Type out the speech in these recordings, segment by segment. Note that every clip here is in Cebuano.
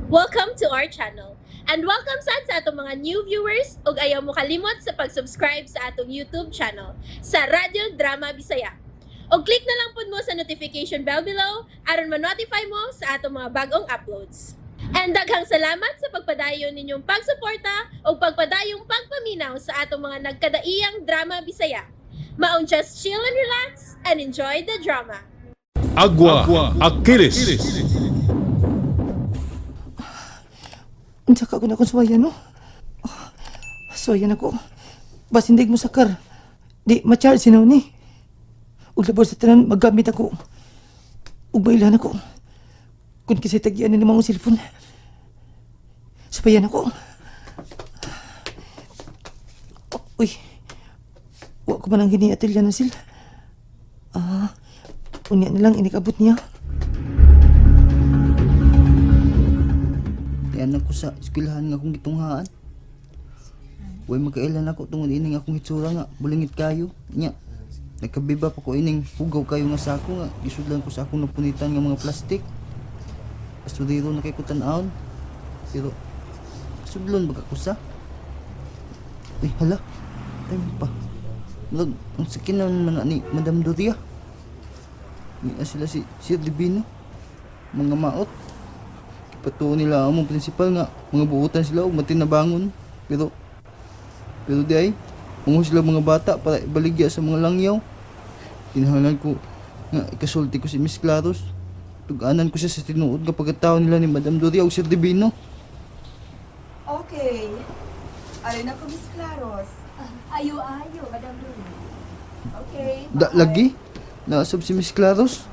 Welcome to our channel. And welcome sad sa atong mga new viewers ug ayaw mo kalimot sa pag-subscribe sa atong YouTube channel sa Radyo Drama Bisaya. Og click na lang pud mo sa notification bell below aron ma-notify mo sa atong mga bagong uploads. And daghang salamat sa pagpadayon ninyong pagsuporta ug pagpadayong pagpaminaw sa atong mga nagkadaiyang drama Bisaya. Maong just chill and relax and enjoy the drama. Agua, Achilles. Unsa ka ko na kung suwayan, no? Ah, suwayan ako. Bas hindi mo sakar. Di, ma-charge sinaw ni. Ug labor sa tanan, maggamit ako. Ug mailan ako. Kung kasi tagyan ni mga cellphone. Suwayan ako. Uy, wa ko man ang giniatilya na sila. Ah, unya na lang inikabot niya. Diyan ako sa eskwelahan nga akong gitunghaan. Way magkailan ako tungod ining akong hitsura nga bulingit kayo. Nya. Nagkabiba pa ko ining hugaw kayo nga sako nga gisudlan ko sa akong napunitan nga mga plastik. Pasudiro na kay ko tan-awon. Pero sudlon ba ka ko sa? Uy, hala. Time pa. Murag, ang sakinan man na ni Madam Doria. Ni sila si Sir Divino. Mga maot. Patuo nila ang among prinsipal nga mga buutan sila og matinabangon pero pero di ay ungo sila mga bata para ibaligya sa mga langyaw. Kinahanglan ko nga ikasulti ko si Miss Claros. Tuganan ko siya sa tinuod nga pagkatao nila ni Madam Doria ug Sir Divino. Okay. Alin ako, Miss Claros. Ayo-ayo, Madam Lulu. Okay. Da lagi naasab si Miss Claros.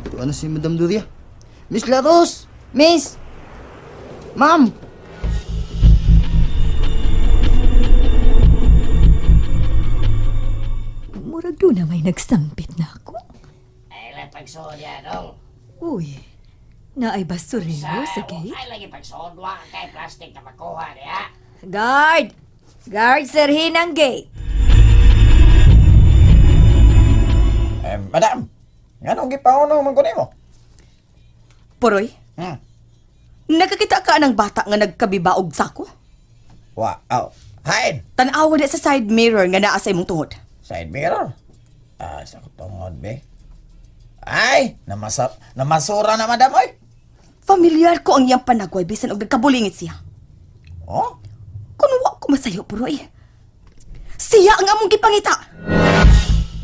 Tuan na si Madam Doria. Miss Claros! Miss! Ma'am! Murag doon na may nagsampit na ako. Ay lang pagsuod yan, dong. Uy, naay basurero sa gate. Ay lagi pagsuod, wa ka kay plastic na makuha niya. Guard! Guard, sirhin ang gate. Eh, madam, nganong gipaunong man ko nimo? Poroy, nakakita ka ng bata nga nagkabibaog sako? Wa, aw. Hain, Tanawa na sa side mirror nga naa sa imong tuhod. side mirror. Ah, sa tungod be. Ay, namasura na madam oy. Familiar ko ang iyang panagway bisan og nagkabulingit siya. Oh, Kun wa ko masayo, Poroy. Siya ang among gipangita.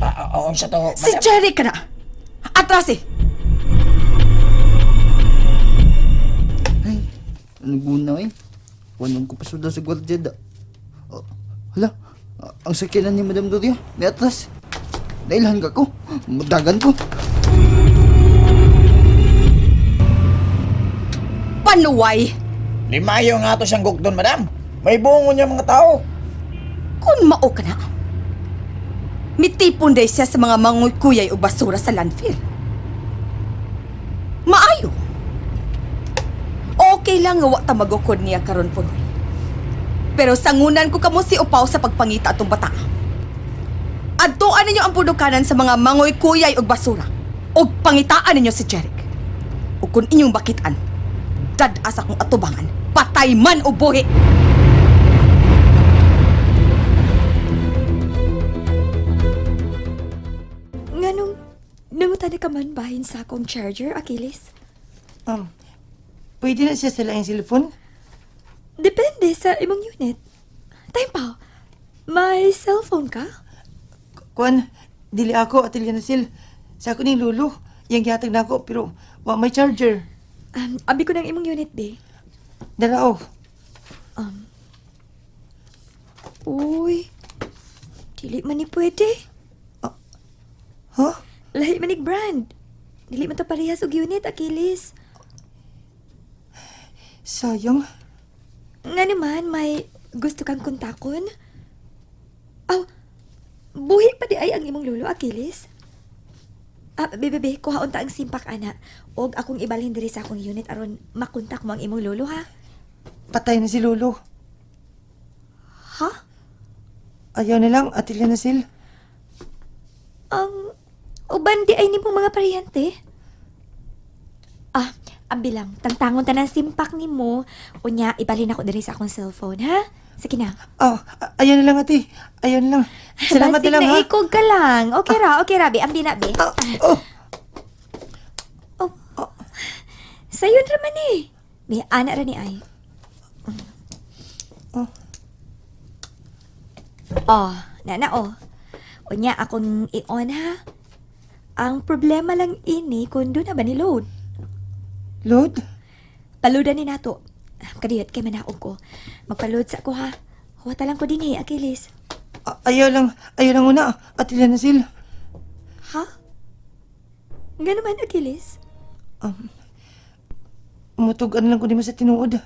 ah, ah, unsa to, Si madam? Jerry ka na. Atras eh. Ay, ano guna eh? Wanong ko pasuda sa gwardiya da. Oh, hala, ah, ang sakyanan ni Madam Doria, may atras. Nailhan ka ko, dagan ko. Panuway. Limayo nga to siyang gugdon, madam. May bungo niya mga tao. Kun mao ka na. Mitipon day siya sa mga manguykuyay o basura sa landfill. Maayo. Okay lang nga wa ta magukod niya karon punoy. Pero sangunan ko kamo si Upaw sa pagpangita atong bata. Adtuan ninyo ang punukanan sa mga manguykuyay og basura. Og pangitaan ninyo si Jeric. Ug kun inyong bakitan, dad-as akong atubangan, patay man o buhi. Nganong nangutana ka man bahin sa akong charger, Achilles? Pwede na siya sa laing cellphone? Depende sa imong unit. Time pa, may cellphone ka? Kuan, dili ako atilya na sil. Sa ako ni Lulu, yang gihatag na ako pero wa may charger. Abi ko ng imong unit, be. Dara oh. Uy, dili man ni pwede. Huh? Lahi man ni brand. Dili man to parehas og unit, Achilles. Sayang. Nga naman, may gusto kang kontakon? Aw, buhi pa di ay ang imong lolo, Achilles? Ah, bebe, be, kuhaon ta ang simpak, ana. Og akong ibalhin diri sa akong unit aron makontak mo ang imong lolo, ha? Patay na si Lolo. Ha? Ayaw na lang, atilya na sil. Ang Uban di ay nimong mga paryente. Ah, ambi lang. Tangtangon ta ng simpak nimo. Unya, ibalhin ako diri sa akong cellphone, ha? Sige na. Ah, ayaw na lang ate. Ayaw na lang. Salamat na Basig lang ha. naikog ka lang. Okay ra, be. Ambi na, be. Ah, oh. Oh. Sayon ra man eh. May ana ra ni ay. Oh. Oh, nana oh. Unya akong i-on ha. Ang problema lang ini kung doon na ba ni load. Load? Paludan ni nato. Kadiyot kay manaog ko. Magpaload sa ako ha. Huwata lang ko din eh, Achilles. Ah, ayaw lang. Ayaw lang una. Ate Lanasil. Ha? Nga naman, Achilles. Umutugan lang ko di mo sa tinuod.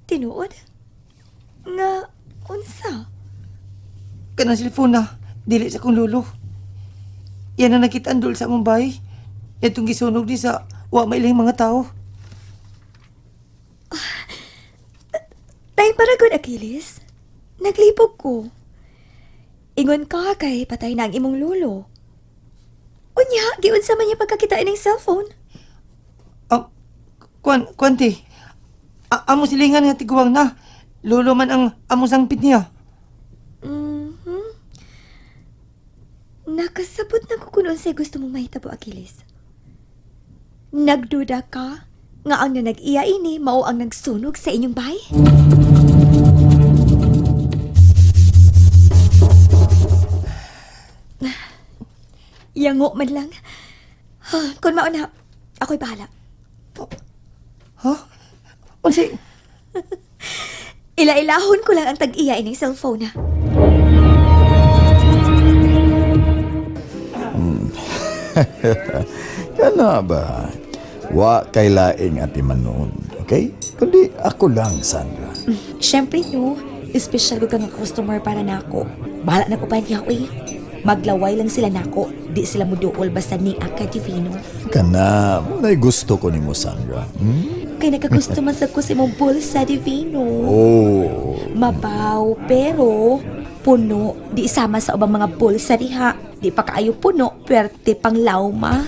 Tinuod? Nga, unsa? Kanang cellphone na. Dili sa kong lolo. Yan ang nakita ang dul sa among bahay. Itong gisunog ni sa wa mailing mga tao. Tay para gud, Achilles. Naglipog ko. Ingon ka kay patay na ang imong lolo. Unya, giunsa man niya pagkakita ining cellphone. Kuan, kuan te. Amo silingan nga tiguang na. Lolo man ang amo sangpit niya. Mhm. Nakasabot na ko kung unsay gusto mong mahitabo, Achilles. Nagduda ka nga ang nanag-iya ini mao ang nagsunog sa inyong bahay? Yango man lang. Kung mauna, ako'y bahala. Ha? Unsay? Ila-ilahon ko lang ang tag-iya ining cellphone na. Kana ba? Wa kay laing ati manon, okay? Kundi ako lang, Sandra. Siyempre, no. Espesyal ko kang customer para nako. Bahala na ko pa niya, uy. Maglaway lang sila nako. Di sila muduol basta ni Aka Divino. Kana, muna'y gusto ko nimo, Sandra. Hmm? Kay nagkagusto man sa ko sa imong bulsa, Divino. Oh, Mabaw, pero puno. Di sama sa ubang mga bulsa diha. Di pa kaayo puno, puwerte pang lauma.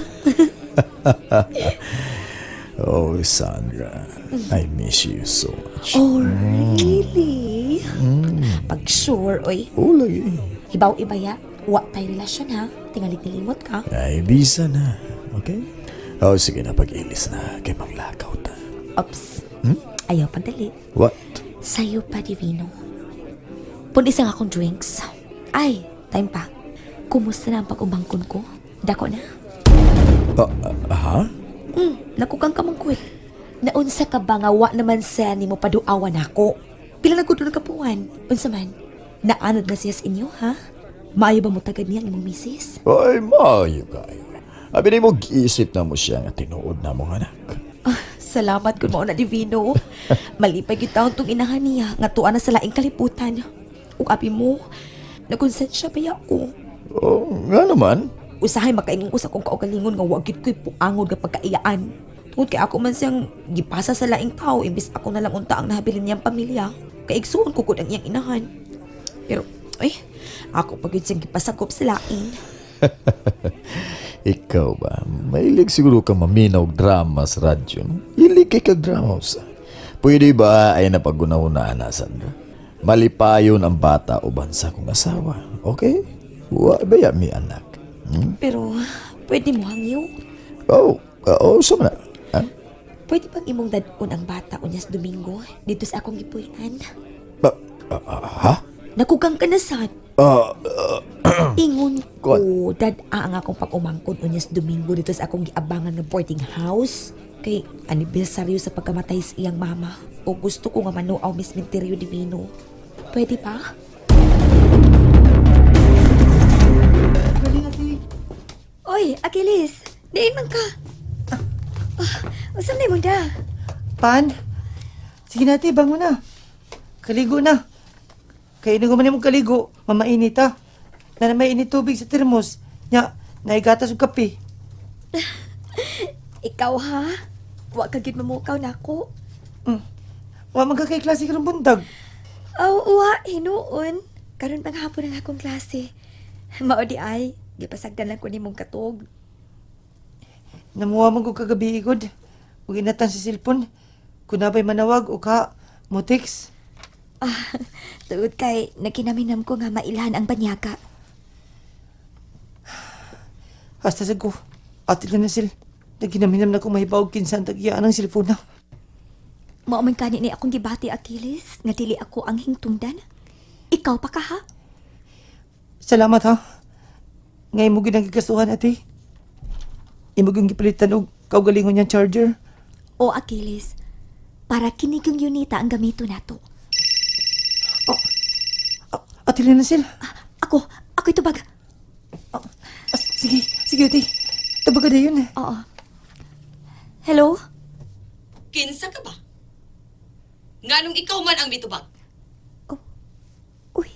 oh, Sandra. I miss you so much. Oh, really? Pag sure, oy. Oh, lagi. Hibaw ibaya, wa tay relasyon ha. Tingalig nilimot ka. Ay, bisa na. Okay? Oh, sige na, pag-ilis na. Kay manglakaw ta. Ops. Ayaw pagdali. What? Sa'yo pa, Divino. Pun isang akong drinks. Ay, time pa. Kumusta na ang pag-umangkon ko? Dako na. Ah, ah, ha? Nakukang ka mong kwit. Naunsa ka ba nga wa naman siya ni mo paduawan ako? Pila na gud ka buwan? Unsa man? Naanod na siya sa inyo, ha? Maayo ba mo tagad niya ang imong misis? Ay, maayo kayo. Abi ni mo, giisip na mo siya nga tinuod na mong anak. Ah, salamat kung mao na Divino. Malipay gyud taon tong inahan niya nga tuwa na sa laing kaliputan. Ug abi mo, nakonsensya ba ko? Oh, nga naman. Usahay makaingon ko sa akong kaugalingon nga wa gyud ko'y puangod nga pagkaiyaan. Tungod kay ako man siyang gipasa sa laing tao imbis ako na lang unta ang nahabilin niyang pamilya. Kay igsuon ko gud ang iyang inahan. Pero ay, ako pa gyud siyang gipasakop sa lain. Ikaw ba? Mahilig siguro ka maminaw og drama sa radyo. No? Hilig kay kag drama usa. Pwede ba ay napagunahunaan na, Sandra? Malipayon ang bata uban sa akong asawa. Okay? Wa ba ya mi anak? Hmm? Pero pwede mo hangyo. Oh, oh, sa man na? Ha? Pwede bang imong dadon ang bata unyas Domingo dito sa akong gipuy-an? Ba, ah, ah, ha? Nakugang ka na sad. Ah, Ingon Kuan. ko, dad-a ang akong pag-umangkon unyas Domingo dito sa akong giabangan nga boarding house. Kay anibersaryo sa pagkamatay sa iyang mama. O gusto ko nga manuaw Miss Menterio Divino. Pwede ba? Galing ate. Oy, Achilles, diin man ka. Ah, usam na imong da. Pan? Sige na ate, bangon na. Kaligo na. Kaya ko man imong kaligo, mamainit ha. Na may init tubig sa termos. Nya, naigatas og kape. Ikaw ha? Wa ka gid mamukaw nako. Wa man ka kay klase karong buntag. Aw, uwa, hinuon. Karon pang hapon ang akong klase. Mao di ay. Gipasagdan lang ko nimong katog. Namuha man ko kagabi igod. Ug inatan sa cellphone. Kunabay manawag o ka mo text. Ah, tugod kay nagkinaminam ko nga mailhan ang banyaga. Hasta sa ko. Ate lang na sil. Naginaminam na ko mahibaog kinsa ang tagiyaan ang cellphone na. Mao man kani ni akong gibati Achilles nga dili ako ang hingtungdan. Ikaw pa ka ha? Salamat ha. Ngay mo ginang gigasuhan ate. Imo gyud gipalitan og kaugalingon niyang charger. O Achilles, para kini yung unita ang gamito nato. Ate lang na sil. Ah, ako, ako itubag. Ah, sige, sige ate. Tabag ka na yun. Oo. Hello? Kinsa ka ba? Nganong ikaw man ang mitubag? Uy,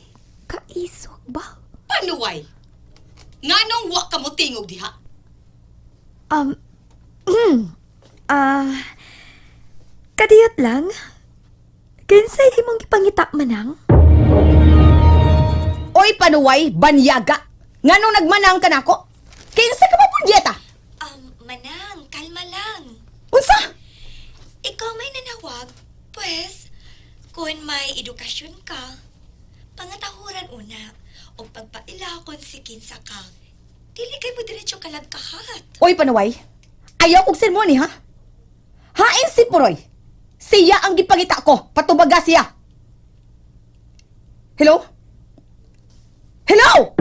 kaisog ba? Panuway? Nganong wa ka mo tingog diha? Um, ah, kadiyot lang. Kinsay imong gipangita manang? Oy panuway, banyaga! Nganong nagmanang ka nako? Kinsa ka ba punyeta? Manang, kalma lang. Unsa? Ikaw may nanawag, pues, kung may edukasyon ka, pangatahuran una, o pagpaila kung si kinsa ka, dili kay mo diretso kalag kahat. Oy panuway, ayaw kog sermon ha? Hain si Puroy. Siya ang gipangita ko, patubaga siya. Hello? Hello?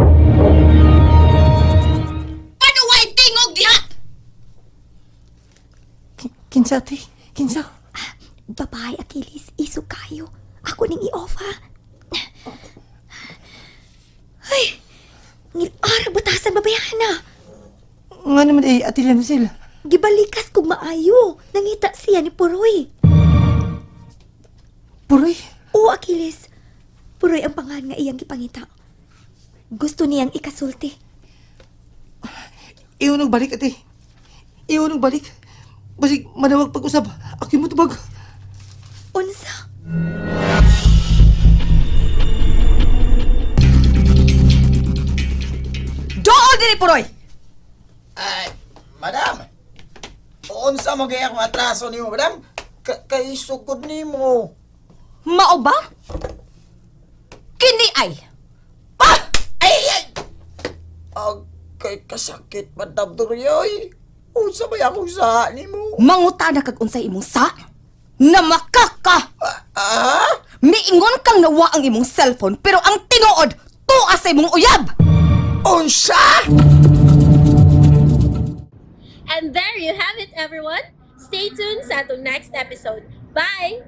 Panuway tingog diha! Kinsa ate? Kinsa? Babae, Achilles, iso kayo. Ako ning i-off, ha? Ay, ngilara butasan babayahan na. Nga naman eh, ate lang na sil. Gibalikas kog maayo. Nangita siya ni Puroy. Puroy. Oo, Achilles. Puroy ang pangan nga iyang gipangita. Gusto niyang ikasulti. Iunog balik ate. Iunog balik. Basig manawag pag-usab. Ako mo tubag. Unsa? Dool diri Puroy! Ay, madam. Unsa mo kaya akong atraso nimo, madam? Kay sugod nimo. Mao ba? Kini ay! Ah! Ay, ay! Agkay kasakit, madam Duryoy. Unsa ba akong sa nimo? Mangutana kag unsay imong sa? Namakaka! Ah? Miingon kang nawa ang imong cellphone pero ang tinuod tuwa sa imong uyab! Unsa? And there you have it, everyone. Stay tuned sa atong next episode. Bye!